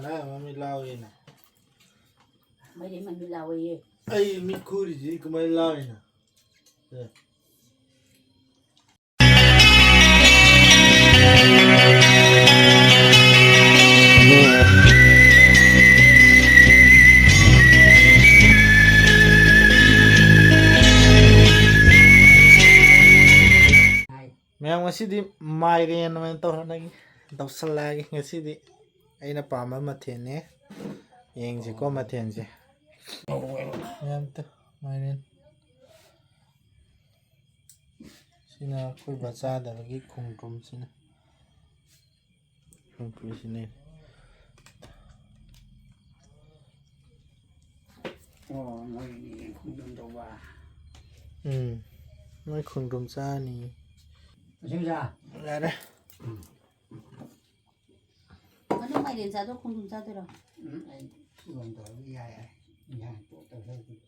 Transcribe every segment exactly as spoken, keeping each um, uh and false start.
ꯀꯅꯥꯅ ꯃꯃꯤꯠ ꯂꯥꯎꯋꯦꯅ? ꯃꯩꯗꯤ ꯃꯃꯤꯠ ꯂꯥꯎꯋꯦꯌꯦ꯫ ꯑꯩ ꯃꯤꯠ ꯈꯨꯔꯤꯁꯤ ꯀꯃꯥꯏꯅ ꯂꯥꯎꯔꯤꯅꯣ? ꯁꯦ꯫ ꯃꯌꯥꯝ, ꯉꯁꯤꯗꯤ ꯃꯥꯏꯔꯦꯟ ꯑꯣꯏꯅ ꯇꯧꯔꯅꯤ, ꯇꯧꯁꯜꯂꯛꯑꯒꯦ꯫ ꯉꯁꯤꯗꯤ ꯑꯩꯅ ꯄꯥꯝꯕ ꯃꯊꯦꯜꯅꯦ꯫ ꯌꯦꯡꯁꯤꯀꯣ ꯃꯊꯦꯜꯁꯦ꯫ ꯃꯌꯥꯝ ꯇꯨ, ꯃꯥꯏꯔꯦꯟ꯫ ꯁꯤꯅ ꯑꯩꯈꯣꯏ ꯕꯥ ꯆꯥꯗꯕꯒꯤ ꯈꯣꯡꯗ꯭ꯔꯨꯝꯁꯤꯅ꯫ ꯈꯣꯡꯗ꯭ꯔꯨꯝꯁꯤꯅꯦ꯫ ꯑꯣ, ꯃꯣꯏ ꯈꯣꯡꯗ꯭ꯔꯨꯝ ꯇꯧꯕ꯫ ꯎꯝ, ꯃꯣꯏ ꯈꯣꯡꯗ꯭ꯔꯨꯝ ꯆꯥꯅꯤ꯫ ꯃꯁꯤꯡ ꯆꯥ꯫ ꯌꯥꯔꯦ꯫ ꯃꯅꯨꯡ ꯃꯥꯏꯔꯦꯟ ꯆꯥꯗꯣꯏꯔꯣ, ꯈꯣꯡꯗ꯭ꯔꯨꯝ ꯆꯥꯗꯣꯏꯔꯣ? ꯎꯝ, ꯑꯩ ꯏꯔꯣꯟ ꯇꯧꯔꯒ ꯌꯥꯏ ꯍꯥꯏ꯫ ꯏꯟꯖꯥꯡ ꯇꯣꯠ ꯇꯧ ꯁꯔꯨꯛꯄꯨꯗꯤ꯫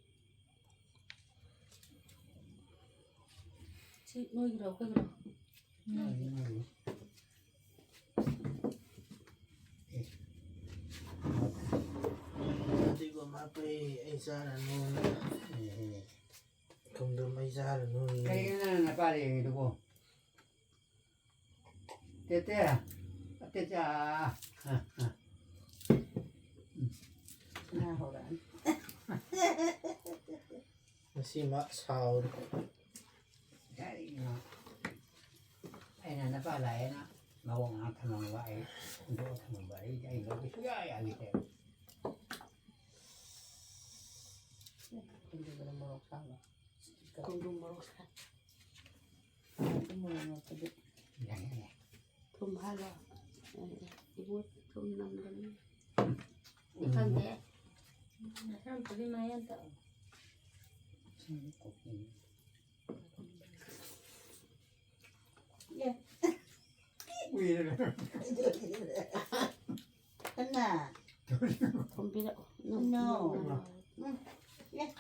ꯁꯤ ꯅꯣꯏꯒꯤꯔꯣ, ꯑꯩꯈꯣꯏꯒꯤꯔꯣ? ꯅꯣꯏꯒꯤ, ꯅꯣꯏꯒꯤ꯫ ꯑꯦ꯫ ꯐꯗꯤꯒꯣꯝ ꯍꯥꯞꯄꯦ, ꯑꯩ ꯆꯥꯔꯅꯨ꯫ ꯑꯦ, ꯑꯦ꯫ ꯈꯣꯡꯗ꯭ꯔꯨꯝ ꯑꯩ ꯆꯥꯔꯅꯨ꯫ ꯀꯔꯤꯒꯤꯅꯣ ꯅꯪꯅ ꯅꯄꯥ ꯂꯩꯔꯤꯗꯨꯕꯣ? ꯇꯦꯇꯦ, ꯇꯦꯇꯦ, ꯑ, ꯑ꯫ ꯎꯝ꯫ ꯉꯥ ꯍꯧꯔꯛꯑꯅꯤ꯫ ꯉꯁꯤ ꯃꯥ ꯁꯥꯎꯔꯦ꯫ ꯀꯔꯤꯅꯣ? ꯑꯩꯅ ꯅꯄꯥ ꯂꯥꯛꯑꯦꯅ ꯃꯑꯣꯡ ꯉꯥꯡ ꯊꯝꯃꯝꯕ, ꯑꯩ ꯍꯨꯟꯗꯣꯛꯑ ꯊꯝꯃꯝꯕ, ꯑꯩ, ꯑꯩ ꯂꯧꯒꯦ ꯁꯨꯡꯌꯥ ꯌꯥꯈꯤꯗꯦ꯫ ꯈꯣꯡꯗ꯭ꯔꯨꯝ ꯃꯣꯔꯣꯛ ꯁꯥꯕ꯫ ꯈꯣꯡꯗ꯭ꯔꯨꯝ ꯃꯣꯔꯣꯛ ꯁꯥꯏ꯫ ꯊꯨꯝ ꯃꯣꯔꯣꯛ ꯃꯦꯠꯄꯗꯤ꯫ ꯌꯥꯏ, ꯌꯥꯏ, ꯌꯥꯏ꯫ ꯊꯨꯝ ꯍꯥꯏꯔꯣ? ꯏꯕꯣ, ꯊꯨꯝ ꯅꯝꯒꯅꯤ꯫ ꯎꯝ꯫ ꯈꯪꯗꯦ꯫ ꯅꯁꯥꯝꯇꯗꯤ ꯃꯌꯥꯟ ꯇꯛꯑꯣ꯫ ꯁꯤꯡ ꯀꯣꯕꯤ꯫ ꯑꯦ꯫ ꯎꯏꯔꯦ꯫ ꯀꯅꯥ? ꯈꯨꯝꯕꯤꯔꯛꯑꯣ꯫ No. ꯎꯝ. ꯑꯦ꯫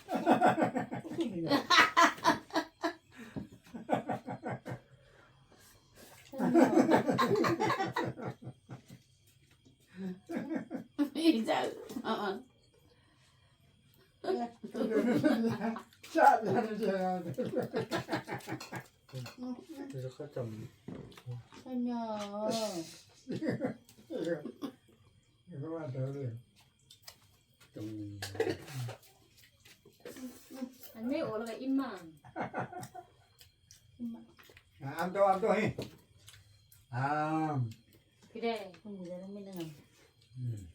ꯏꯟꯖꯥꯡ꯫ ꯑꯥ, ꯑꯥ꯫ ꯆꯥꯛ ꯆꯥꯔꯁꯦ ꯍꯥꯏꯔꯗꯤ꯫ ꯑꯗꯨꯁꯨ ꯈꯔ ꯆꯝ-, ꯀꯩꯅꯣ? ꯀꯃꯥꯏꯅ ꯇꯧꯔꯤ? ꯆꯝ-, ꯑꯅꯦ ꯑꯣꯜꯂꯒ ꯏꯃꯥ꯫ ꯏꯃꯥ꯫ ꯑꯝꯇꯣ, ꯑꯝꯇꯣ ꯍꯦ꯫ ꯑꯝ꯫ ꯐꯤꯔꯦ꯫ ꯈꯪꯗꯦꯗ, ꯅꯪ ꯃꯤꯠꯅ ꯉꯝ-, ꯎꯝ꯫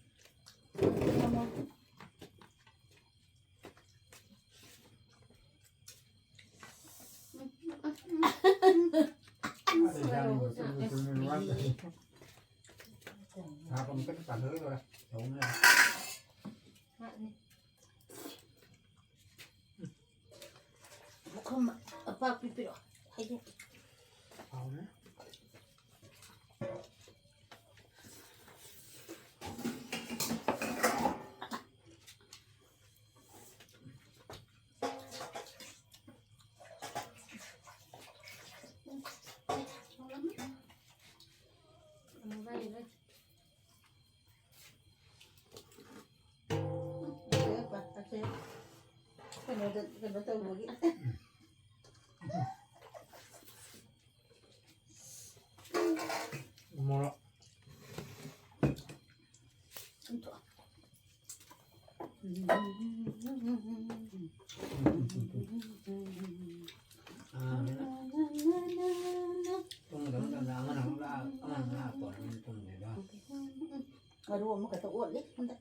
ꯄꯨꯈꯝ ꯑꯄꯥꯛꯄꯤ ꯄꯤꯔꯛꯑꯣ꯫ ꯍꯥꯏꯗꯤ꯫ ꯍꯥꯎꯔꯦ꯫ ꯀꯩꯅꯣꯗ, ꯀꯩꯅꯣ ꯇꯧꯕꯒꯤ꯫ ꯃꯣꯔꯣꯛ꯫ ꯃꯔꯨ ꯑꯃꯈꯛꯇ ꯑꯣꯠꯂꯤ ꯍꯟꯗꯛ꯫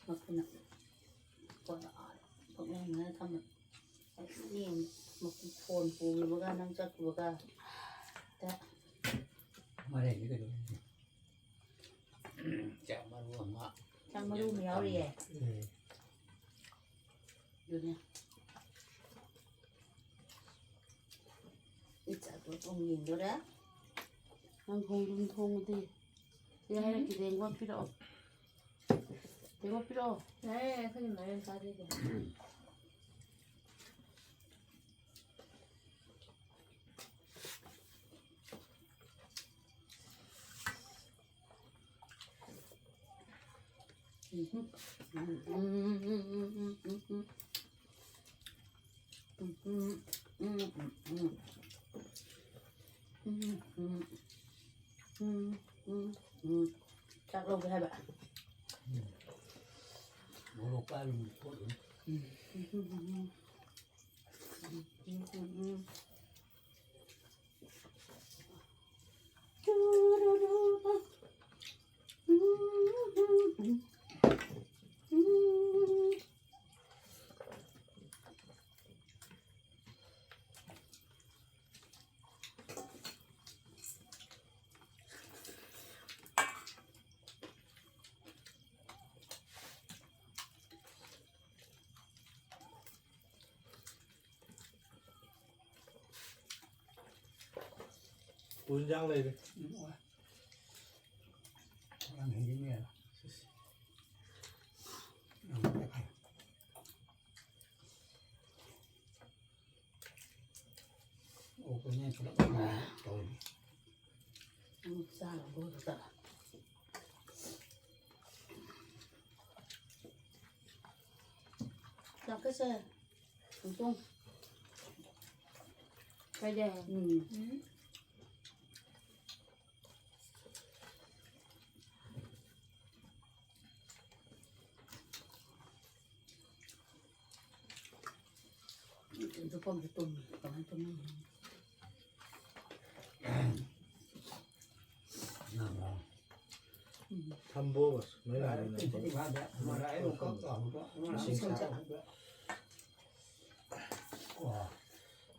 ꯃꯈꯨꯠꯅ ꯄꯣꯠ ꯑꯥ ꯄꯣꯠ ꯌꯥꯝꯅ ꯊꯝꯃꯦ꯫ ꯌꯦꯡꯉꯨ, ꯃꯈꯨꯠ ꯐꯣꯟ ꯄꯨꯈꯤꯕꯒ ꯅꯪ ꯆꯠꯈꯤꯕꯒ꯫ ꯇ-, ꯃꯔꯩꯗꯤ ꯀꯩꯗꯧꯔꯤꯅꯣ? ꯆꯥꯛ ꯃꯔꯨ ꯑꯃ꯫ ꯆꯥꯛ ꯃꯔꯨ ꯑꯃ ꯌꯥꯎꯔꯤꯌꯦ꯫ ꯎꯝ꯫ ꯑꯗꯨꯅꯦ꯫ ꯏꯆꯥꯗꯣ ꯊꯣꯡ ꯌꯦꯡꯗꯣꯔꯦ꯫ ꯅꯪ ꯊꯣꯡꯗꯨꯝ ꯊꯣꯡꯉꯨꯗꯤ꯫ ꯁꯤ ꯍꯥꯏꯔꯛꯈꯤꯗꯦ, ꯑꯩꯉꯣꯟꯗ ꯄꯤꯔꯛꯑꯣ꯫ ꯇꯦꯡꯀꯣꯠ ꯄꯤꯔꯛꯑꯣ꯫ ꯌꯥꯔꯦ, ꯑꯩꯈꯣꯏꯗꯤ ꯃꯥꯏꯔꯦꯟ ꯆꯥꯗꯣꯏꯗꯤ꯫ ꯆꯥꯛ ꯂꯧꯒꯦ ꯍꯥꯏꯕ꯫ ꯃꯣꯔꯣꯛ ꯄꯥꯏꯕ ꯃꯤ ꯊꯣꯛꯏ꯫ ꯎ ꯏꯟꯖꯥꯡ ꯂꯩꯔꯦ꯫ ꯎꯝ, ꯌꯥꯝ ꯍꯦꯟꯖꯤꯟꯕ ꯌꯥꯏ꯫ ꯌꯥꯝ ꯐꯔꯦ, ꯐꯔꯦ꯫ ꯑꯣ, ꯀꯩꯅꯣ ꯄꯨꯂꯞ ꯇꯧꯔꯦ꯫ ꯑꯃꯨꯛ ꯆꯥꯔꯕꯣ ꯑꯗꯨꯗ? ꯆꯥꯛꯀꯁꯦ ꯍꯧꯗꯣꯡ꯫ ꯀꯩꯗꯧ? ꯎꯝ꯫ ꯎꯝ꯫ ꯆꯨꯞꯐꯝꯁꯨ ꯇꯨꯝꯃꯤ꯫ ꯀꯃꯥꯏꯅ ꯇꯨꯝꯃꯤ? ꯎꯝ꯫ ꯊꯝꯕꯣꯕ, ꯁꯨꯃꯥꯏꯅ ꯍꯥꯏꯔꯒ ꯏꯁꯤꯡ ꯁꯥ-,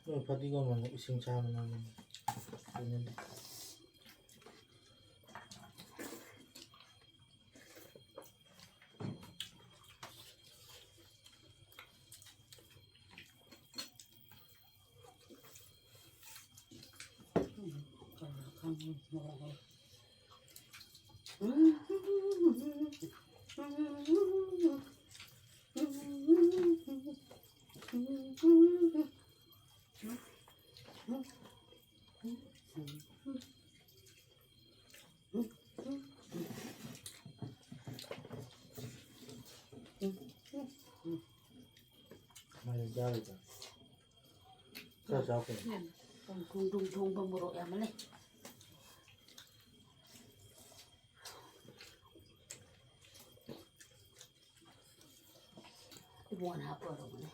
ꯅꯣꯏ ꯐꯗꯤꯒꯣꯝ ꯑꯃꯨꯛ ꯏꯁꯤꯡ ꯁꯥꯕ ꯅꯪꯒꯅꯤ꯫ ꯑꯗꯨꯅꯗꯤ꯫ ꯆꯥꯔꯣꯏꯗ꯫ ꯈꯔ ꯆꯥꯎ ꯀꯩꯅꯣ꯫ ꯊꯣꯡ ꯊꯣꯡ ꯊꯣꯡꯕ ꯃꯣꯔꯣꯛ ꯌꯥꯝꯃꯜꯂꯦ꯫ ꯏꯕꯣꯛꯅ ꯍꯥꯞꯄ ꯑꯣꯏꯔꯝꯒꯅꯤ꯫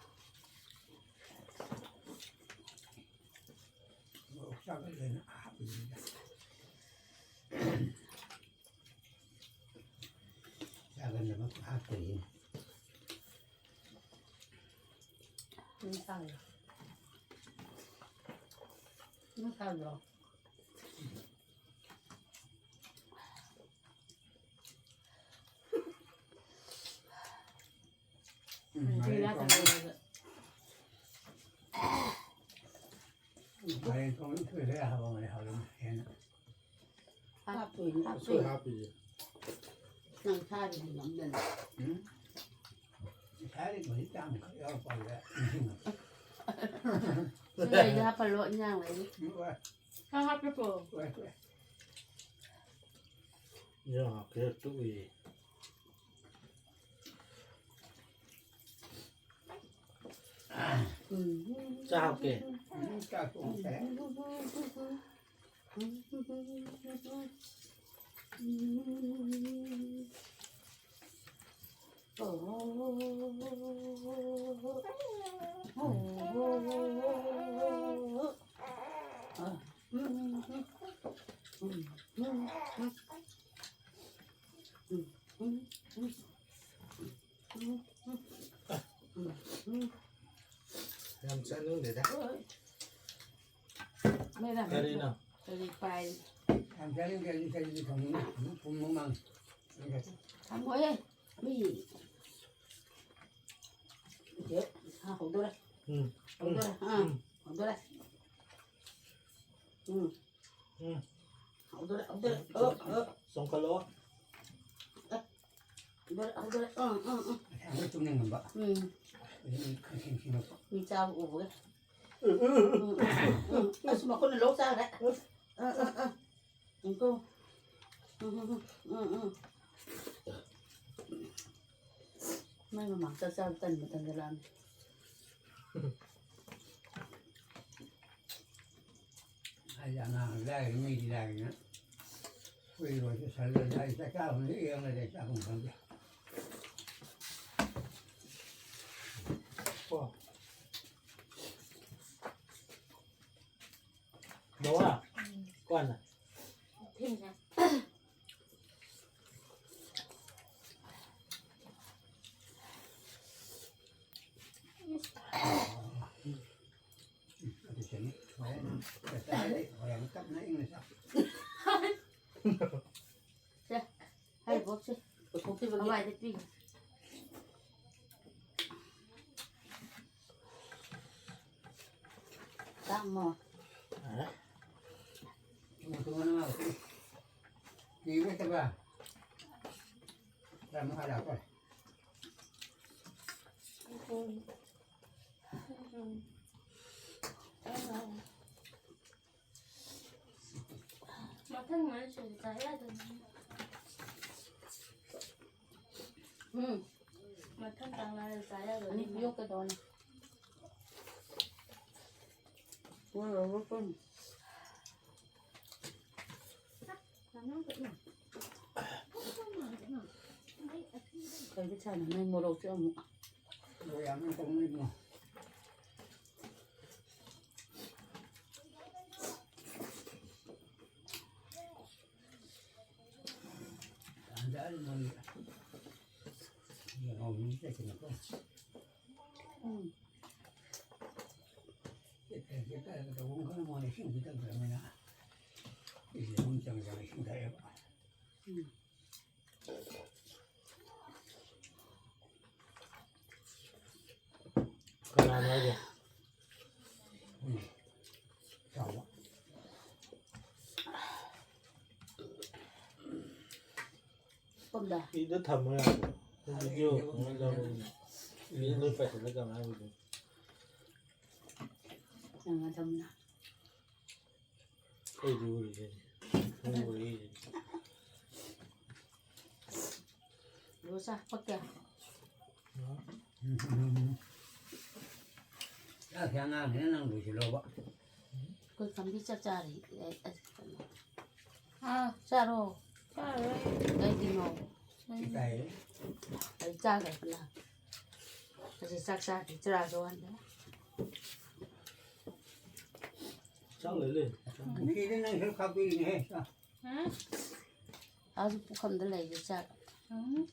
ꯃꯣꯔꯣꯛ ꯆꯥꯒꯜꯂꯦꯅ ꯍꯥꯞꯄꯤꯅꯤꯗ꯫ ꯆꯥꯒꯟꯗꯕ ꯍꯥꯞꯇ꯭ꯔꯤꯅꯤ꯫ ꯅꯪ ꯆꯥꯔꯣ꯫ ꯅꯪ ꯆꯥꯗ꯭ꯔꯣ? ꯎꯝ, ꯃꯥꯏꯔꯦꯟ ꯊꯣꯡ-, ꯃꯥꯏꯔꯦꯟ ꯊꯣꯡꯕ ꯏꯁꯣꯏ ꯈꯔ ꯍꯥꯞꯄꯝꯃꯗꯤ ꯍꯥꯎꯔꯝꯅꯤ ꯍꯦꯟꯅ꯫ ꯍꯥꯞꯇꯣꯏꯅꯤ, ꯎꯁꯣꯏ ꯍꯥꯞꯇꯣꯏꯅꯤ꯫ ꯍꯥꯞꯄꯤꯁꯦ꯫ ꯅꯪ ꯁꯥꯔꯤꯗꯤ ꯉꯝꯗꯅ꯫ ꯎꯝ? ꯁꯥꯔꯤꯕ ꯍꯧꯖꯤꯛ ꯆꯥꯝꯈꯛ ꯌꯥꯎꯔꯛꯄꯗꯨꯗ ꯅꯤꯡꯁꯤꯡꯉꯛꯄ꯫ ꯁꯤꯗꯩꯗ ꯍꯥꯞꯍꯜꯂꯣ, ꯏꯟꯖꯥꯡ ꯂꯩꯔꯤ꯫ ꯎꯝ, ꯍꯣꯏ꯫ ꯁꯥ ꯍꯥꯞꯄꯦꯀꯣ? ꯍꯣꯏ, ꯍꯣꯏ꯫ ꯏꯟꯖꯥꯡ ꯍꯥꯞꯀꯦꯔ ꯇꯣꯛꯏ꯫ ꯎꯝ꯫ ꯆꯥꯛ ꯍꯥꯞꯀꯦ꯫ ꯎꯝ, ꯆꯥꯛ ꯊꯣꯡꯉꯦ꯫ ꯌꯥꯝ ꯆꯥꯅꯤꯡꯗꯦꯗ꯫ ꯃꯦꯗꯥꯝ, ꯀꯔꯤꯅꯣ? ꯀꯔꯤ ꯄꯥꯏ? ꯌꯥꯝ ꯆꯥꯅꯤꯡꯗꯦ, ꯑꯩꯗꯤ ꯆꯥꯅꯤꯡꯗꯦ, ꯊꯝꯃꯣ꯫ ꯑꯗꯨꯝ ꯄꯨꯝꯕ ꯃꯥꯜꯂꯦ꯫ ꯊꯝꯃꯣꯍꯦ꯫ ꯃꯤ꯫ ꯏꯆꯦ, ꯁꯥ ꯍꯧꯗꯣꯔꯦ꯫ ꯎꯝ꯫ ꯍꯧꯗꯣꯔꯦ꯫ ꯑꯥ꯫ ꯎꯝ꯫ ꯍꯧꯗꯣꯔꯦ꯫ ꯎꯝ꯫ ꯎꯝ꯫ ꯍꯧꯗꯣꯔꯦ, ꯍꯧꯗꯣꯔꯦ꯫ ꯑꯣ, ꯑꯣ꯫ ꯆꯣꯡꯈꯠꯂꯣ꯫ ꯑꯦ, ꯍꯧꯗꯣꯔꯦ, ꯍꯧꯗꯣꯔꯦ꯫ ꯑꯥ, ꯑꯥ, ꯑꯥ꯫ ꯉꯁꯥꯏ ꯇꯨꯝꯅꯤꯡꯉꯝꯕ꯫ ꯎꯝ꯫ ꯑꯗꯨꯒꯤ ꯈꯪ-, ꯈꯪ-, ꯈꯪꯉꯛꯄ꯫ ꯃꯤ ꯆꯥꯕ ꯎꯕꯒ꯫ ꯎꯝ, ꯎꯝ, ꯎꯝ, ꯎꯝ, ꯎꯝ꯫ ꯑꯁ, ꯃꯈꯨꯠꯅ ꯂꯣꯏ ꯆꯥꯈ꯭ꯔꯦ꯫ ꯑꯥ, ꯑꯥ, ꯑꯥ꯫ ꯎꯝ, ꯀꯣ꯫ ꯎꯝ, ꯎꯝ, ꯎꯝ, ꯎꯝ, ꯎꯝ꯫ ꯃꯥꯏ ꯃꯃꯥꯡ ꯆꯥꯛ ꯆꯥꯕ ꯇꯟꯕ ꯇꯟꯖꯜꯂꯛꯑꯕꯅꯤ꯫ ꯑꯩꯗꯤ ꯑꯉꯥꯡ ꯂꯥꯏꯔꯤ ꯃꯤꯗꯤ ꯂꯥꯏꯔꯤꯅ ꯀꯨꯏꯔꯣꯏꯁꯨ ꯁꯜꯂꯣꯏꯗ ꯑꯩ ꯆꯥꯛ ꯆꯥꯐꯝꯗ ꯌꯦꯡꯉ ꯂꯩ ꯆꯥꯐꯝ ꯈꯪꯗꯦ꯫ ꯀꯣ꯫ ꯕꯕꯥ꯫ ꯀꯣꯟꯅ꯫ ꯊꯦꯡꯅ꯫ ꯁꯦ, ꯍꯥꯏ ꯕꯣꯛꯁꯦ꯫ ꯄꯨꯊꯣꯛꯈꯤꯕꯒꯤ꯫ ꯍꯋꯥꯏꯗ ꯄꯤ꯫ ꯇꯥꯃꯣ꯫ ꯑꯦ? ꯇꯤꯚꯤ ꯀꯩꯕ? ꯇꯥꯃꯣ ꯍꯥꯏꯔꯛꯑꯣ꯫ ꯃꯊꯪ ꯃꯔꯛꯁꯤꯗꯤ ꯆꯥ ꯌꯥꯗꯕꯅꯤ꯫ ꯎꯝ꯫ ꯃꯊꯪ ꯀꯥꯡ ꯂꯥꯛꯑꯗꯤ ꯆꯥ ꯌꯥꯗꯕꯅꯤ꯫ ꯑꯅꯤ ꯄꯤꯌꯣ ꯀꯩꯗꯧꯔꯅꯤ? ꯄꯨꯔꯒ ꯄꯨꯔ-꯫ ꯀꯩꯗ ꯆꯥꯅꯣ ꯅꯣꯏ ꯃꯣꯔꯣꯛꯁꯦ ꯑꯃꯨꯛ? ꯃꯣꯔꯣꯛ ꯌꯥꯝ ꯇꯧꯅꯩ ꯏꯕꯨꯡꯉꯣ꯫ ꯎꯝ꯫ ꯎꯝ꯫ ꯀꯅꯥꯅꯣ ꯍꯥꯏꯁꯦ? ꯎꯝ꯫ ꯆꯥꯎꯕ꯫ ꯁꯣꯝꯗ꯫ ꯏꯗ ꯊꯝꯃꯣ ꯌꯥꯗ꯭ꯔꯣ? ꯚꯤꯗꯤꯑꯣ ꯀꯃꯥꯏꯅ ꯂꯧꯔꯨꯅꯤ? ꯏꯗ ꯂꯣꯏ ꯄꯥꯏꯁꯤꯜꯂ ꯀꯃꯥꯏꯅ ꯇꯧꯗꯣꯏꯅꯣ? ꯅꯪ ꯑꯗꯨꯝꯅ꯫ ꯑꯩꯗꯤ ꯎꯔꯤꯁꯤꯅꯤ꯫ ꯅꯪ ꯎꯔꯤꯁꯤꯅꯤ꯫ ꯂꯣꯏ ꯆꯥ ꯄꯛꯇꯦ꯫ ꯎꯝ꯫ ꯑꯉꯥꯡꯅꯤꯅ ꯅꯪ ꯂꯣꯏꯁꯤꯜꯂꯣꯕ꯫ ꯑꯩꯈꯣꯏ ꯀꯝꯕꯤ ꯆꯥꯛ ꯆꯥꯔꯤ꯫ ꯑꯦ, ꯑꯦ, ꯀꯩꯅꯣ꯫ ꯑꯥ, ꯆꯥꯔꯣ꯫ ꯆꯥꯔꯣꯏ꯫ ꯀꯩꯒꯤꯅꯣ? ꯆꯥꯏ꯫ ꯑꯩ ꯆꯥꯈ꯭ꯔꯕꯅ꯫ ꯑꯁꯤ ꯆꯥꯛ ꯆꯥꯗ꯭ꯔꯤ, ꯆꯔꯥꯁꯨ ꯋꯥꯟꯗꯦ꯫ ꯆꯥꯛ ꯂꯩ ꯂꯩ꯫ ꯄꯨꯈ꯭ꯔꯤꯗ ꯅꯪ ꯈꯔ ꯈꯥꯛꯄꯤꯔꯤꯅꯦꯍꯦ꯫ ꯍꯥ? ꯑꯥꯁꯨ ꯄꯨꯈꯝꯗ ꯂꯩꯔꯦ ꯆꯥꯛ꯫ ꯎꯝ꯫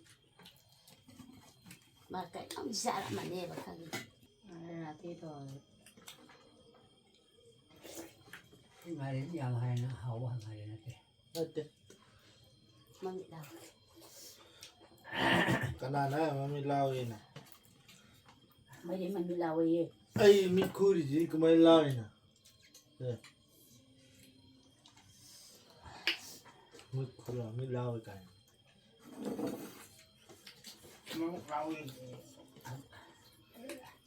ꯃꯥ ꯀꯩꯅꯣꯝ ꯆꯥꯔꯝꯃꯅꯦꯕ ꯈꯪꯉꯤ꯫ ꯑꯗꯨꯅ ꯑꯇꯩ ꯇꯧꯔꯦ꯫ ꯃꯥꯏꯔꯦꯟ ꯌꯥꯝ ꯍꯥꯏꯅ ꯍꯥꯎꯕ ꯃꯥꯏꯔꯦꯟ ꯅꯠꯇꯦ꯫ ꯅꯠꯇꯦ꯫ ꯃꯃꯤꯠ ꯂꯥꯎ꯫ ꯀꯅꯥꯅ ꯃꯃꯤꯠ ꯂꯥꯎꯏꯅ? ꯃꯥꯏꯔꯦꯟ ꯃꯃꯤꯠ ꯂꯥꯎꯏꯌꯦ꯫ ꯑꯩ ꯃꯤꯠ ꯈꯨꯔꯤꯁꯤ ꯀꯃꯥꯏꯅ ꯂꯥꯎꯏꯅ? ꯑꯦ꯫ ꯃꯤꯠ ꯈꯨꯔ ꯃꯤꯠ ꯂꯥꯎꯏ ꯀꯥꯏꯅ꯫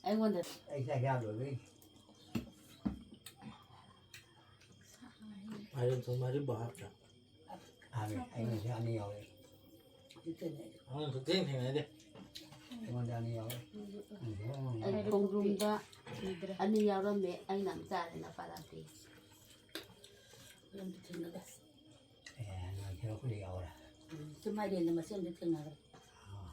ꯑꯩꯉꯣꯟꯗ ꯑꯩ ꯆꯥꯛ ꯆꯥ ꯂꯣꯏꯕꯩ꯫ ꯃꯥꯏꯔꯦꯟ ꯊꯣꯡꯕ ꯑꯔꯤꯕ ꯍꯥꯞꯇ꯭ꯔꯥ? ꯍꯥꯞꯄꯦ꯫ ꯑꯩꯉꯣꯟꯗꯁꯨ ꯑꯅꯤ ꯌꯥꯎꯔꯦ꯫ ꯑꯉꯥꯡ ꯁꯨꯛꯊꯦꯡ ꯊꯦꯡꯅꯗꯦ꯫ ꯑꯩꯉꯣꯟꯗ ꯑꯅꯤ ꯌꯥꯎꯔꯦ꯫ ꯑꯩ ꯈꯣꯡꯗ꯭ꯔꯨꯝꯗ ꯑꯅꯤ ꯌꯥꯎꯔꯝꯃꯦ꯫ ꯑꯩꯅ ꯑꯃ ꯆꯥꯔꯦ, ꯅꯄꯥꯗ ꯄꯤ꯫ ꯑꯗꯨꯝ ꯊꯦꯡꯅꯗꯦ꯫ ꯑꯦ, ꯅꯣꯏ ꯁꯔꯨꯛꯄꯨꯗꯤ ꯌꯥꯎꯔꯦ꯫ ꯎꯝ, ꯁꯤ ꯃꯥꯏꯔꯦꯟꯗ ꯃꯁꯦꯟꯗ ꯊꯦꯡꯅꯔꯦ꯫ ꯑꯥ꯫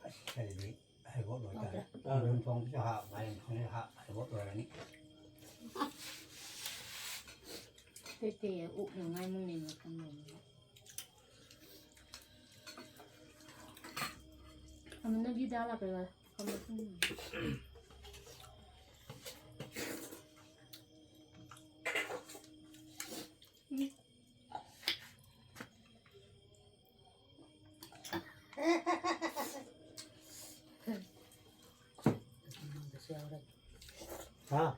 ꯑꯁ, ꯑꯗꯨꯗꯤ ꯍꯩꯕꯣꯞ ꯂꯣꯏꯇꯥꯔꯦ꯫ ꯑꯥ꯫ ꯌꯦꯔꯨꯝ ꯊꯣꯡꯕꯁꯨ ꯍꯥꯞ, ꯃꯥꯏꯔꯦꯟ ꯊꯣꯡꯕꯁꯨ ꯍꯥꯞ, ꯍꯩꯕꯣꯞ ꯂꯣꯏꯔꯅꯤ꯫ ꯇꯦ, ꯇꯦ, ꯑꯣꯛꯅꯉꯥꯏ ꯃꯨꯟꯅꯦ ꯃꯈꯜ ꯃꯈꯜ꯫ ꯑꯃꯅ ꯒꯤ ꯗꯥꯜ ꯍꯥꯞꯄꯦ ꯋꯥ꯫ ꯍꯥ?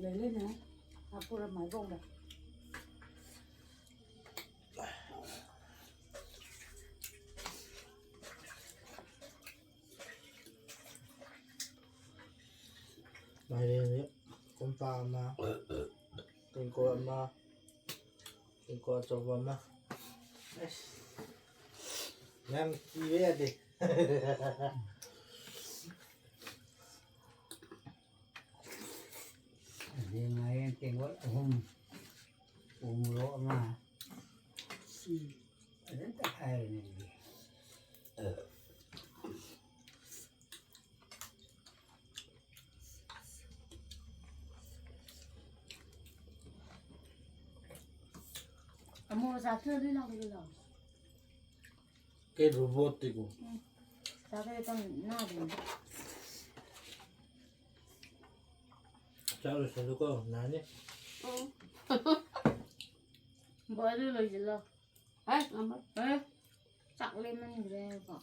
ꯂꯩ ꯂꯩꯅꯦ꯫ ꯍꯥꯞꯄꯨꯔ ꯃꯥꯏꯕꯣꯡꯗ꯫ ꯃꯥꯏꯔꯦꯟꯁꯦ ꯀꯣꯝꯄꯥꯛ ꯑꯃ, ꯇꯦꯡꯀꯣꯠ ꯑꯃ, ꯇꯦꯡꯀꯣꯠ ꯑꯆꯧꯕ ꯑꯃ꯫ ꯑꯁ, ꯌꯥꯝ ꯀꯤꯕ ꯌꯥꯗꯦ꯫ ꯑꯗꯩ ꯃꯥꯏꯔꯦꯟ ꯇꯦꯡꯀꯣꯠ ꯑꯍꯨꯝ, ꯎ ꯃꯣꯔꯣꯛ ꯑꯃ꯫ ꯎꯝ꯫ ꯐꯖꯅ ꯇꯛꯈꯥꯏꯔꯦꯅꯦ ꯑꯗꯨꯗꯤ꯫ ꯑꯃꯨꯛ ꯆꯥꯊꯣꯛꯑꯗꯤ ꯂꯥꯛꯑꯣ, ꯂꯥꯛꯑꯣ꯫ ꯀꯩ ꯔꯣꯕꯣꯠꯇꯤꯀꯣ? ꯎꯝ꯫ ꯆꯥꯊꯣꯛꯑꯦ ꯇꯝ ꯅꯥꯗꯦ꯫ ꯆꯥꯛ ꯂꯣꯏꯁꯜꯂꯨꯀꯣ, ꯅꯥꯅꯤ꯫ ꯎꯝ꯫ ꯕꯣꯏ, ꯑꯗꯨ ꯂꯣꯏꯁꯤꯜꯂꯣ꯫ ꯑꯦ, ꯉꯝꯃꯔꯣꯏ꯫ ꯑꯦ, ꯆꯥꯛ ꯂꯦꯝꯃꯟꯈ꯭ꯔꯦꯀꯣ꯫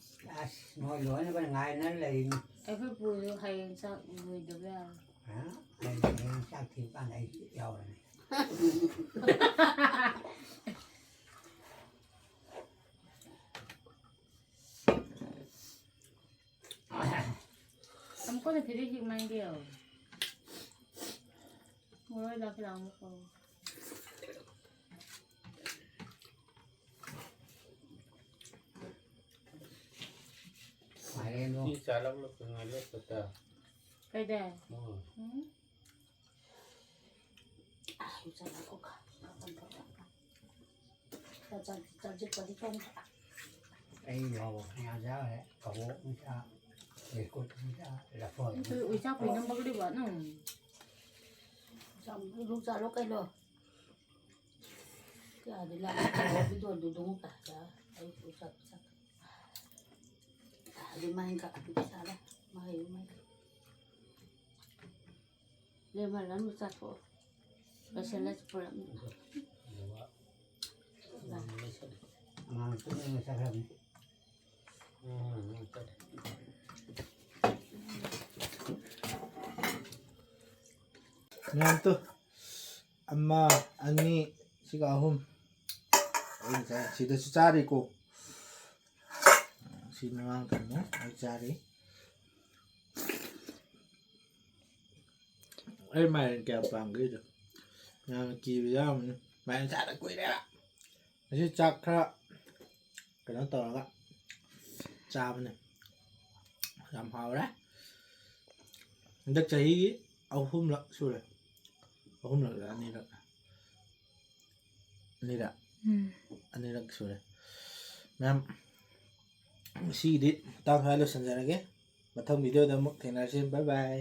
ꯑꯁ, ꯅꯣꯏ ꯂꯣꯏꯅꯕ ꯉꯥꯏꯅ ꯂꯩꯔꯤꯅꯤ꯫ ꯑꯩꯈꯣꯏ ꯄꯨꯁꯨ ꯍꯌꯦꯡ ꯆꯥꯛ ꯂꯣꯏꯗꯕ ꯌꯥꯔꯣꯏ꯫ ꯍꯥ? ꯑꯩ ꯍꯌꯦꯡ ꯆꯥꯛ ꯊꯤꯕ ꯀꯥꯟꯗ ꯑꯩ ꯌꯥꯎꯔꯅꯤ꯫ ꯑꯃꯨꯛꯀ ꯐꯤꯔꯤ ꯍꯤꯛ ꯃꯥꯏꯟꯗꯤꯌꯣ꯫ ꯃꯣꯔꯣꯏ ꯂꯥꯛ ꯂꯥꯛ ꯑꯃꯨꯛꯀ꯫ ꯃꯥꯏꯔꯦꯟꯗꯣ꯫ ꯁꯤ ꯆꯥꯔꯛꯂꯣ, ꯀꯪꯍꯜꯂꯣ, ꯈꯨꯠꯇ꯫ ꯀꯩꯗ? ꯎꯝ꯫ ꯎꯝ꯫ ꯑꯥ, ꯆꯥꯔꯛꯑꯣ꯫ ꯆꯥ-, ꯆꯥ-, ꯆꯥꯖꯤꯛꯄꯗꯤ ꯊꯣꯡꯗ꯭ꯔꯦ꯫ ꯑꯩ ꯌꯥꯎꯕ ꯉꯥ ꯆꯥꯈ꯭ꯔꯦ꯫ ꯀꯕꯣꯛ ꯃꯆꯥ, ꯂꯩꯀꯨꯠ ꯃꯆꯥ, ꯂꯐꯣꯏ ꯃꯆꯥ꯫ ꯎꯏꯆꯥ ꯀꯨꯏꯅ ꯕꯛꯂꯤꯕ ꯅꯪ? ꯆꯥꯝ-, ꯂꯨ ꯆꯥꯔꯣ ꯀꯩꯅꯣ? ꯀꯌꯥꯗꯤ ꯂꯥꯛꯑꯦ? ꯀꯕꯣꯛ ꯕꯤꯗꯣꯟꯗꯨ ꯑꯗꯨꯝ ꯀꯥ ꯆꯥ-, ꯑꯩ ꯎꯏꯆꯥ ꯆꯥ-, ꯑꯗꯨ ꯃꯥꯏ ꯀꯥ-, ꯆꯥꯔꯦ꯫ ꯃꯥꯏ, ꯃꯥꯏ꯫ ꯂꯦꯃꯟ ꯑꯃ ꯆꯥꯊꯣꯛꯑꯣ꯫ ꯂꯣꯏꯁꯤꯜꯂꯁꯤ ꯄꯨꯂꯞ꯫ ꯑꯉꯥꯡ ꯇꯨꯝꯅꯤꯡꯉ ꯆꯠꯈ꯭ꯔꯕꯅꯤ꯫ ꯃꯌꯥꯝ ꯇꯨ꯫ ꯑꯃ, ꯑꯅꯤ, ꯁꯤꯒ ꯑꯍꯨꯝ꯫ ꯑꯩꯅ ꯆꯥ-, ꯁꯤꯗꯁꯨ ꯆꯥꯔꯤꯀꯣ꯫ ꯁꯤ ꯃꯃꯥꯡ ꯊꯝꯃꯣ, ꯑꯩ ꯆꯥꯔꯤ꯫ ꯑꯩ ꯃꯥꯏꯔꯦꯟ ꯀꯌꯥ ꯄꯥꯝꯒꯦꯗꯣ ꯃꯌꯥꯝꯅ ꯀꯤꯕ ꯌꯥꯎꯔꯝꯃꯅꯤ꯫ ꯃꯥꯏꯔꯦꯟ ꯆꯥꯗ ꯀꯨꯏꯔꯦꯕ꯫ ꯉꯁꯤ ꯆꯥꯛ ꯈꯔ ꯀꯩꯅꯣ ꯇꯧꯔꯒ ꯆꯥꯕꯅꯦ꯫ ꯌꯥꯝ ꯍꯥꯎꯔꯦ꯫ ꯍꯟꯗꯛ ꯆꯍꯤꯒꯤ ꯑꯍꯨꯝꯂꯛ ꯁꯨꯔꯦ꯫ ꯑꯍꯨꯝꯂꯛ ꯑꯅꯤꯔꯛ? ꯑꯅꯤꯔꯛ? ꯎꯝ ꯑꯅꯤꯔꯛ ꯁꯨꯔꯦ꯫ ꯃꯌꯥꯝ, ꯉꯁꯤꯒꯤꯗꯤ ꯃꯇꯥꯡ ꯁ꯭ꯋꯥꯏ ꯂꯣꯏꯁꯤꯟꯖꯔꯒꯦ꯫ ꯃꯊꯪ ꯚꯤꯗꯤꯑꯣꯗ ꯑꯃꯨꯛ ꯊꯦꯡꯅꯔꯁꯤ꯫ ꯕꯥꯏ ꯕꯥꯏ꯫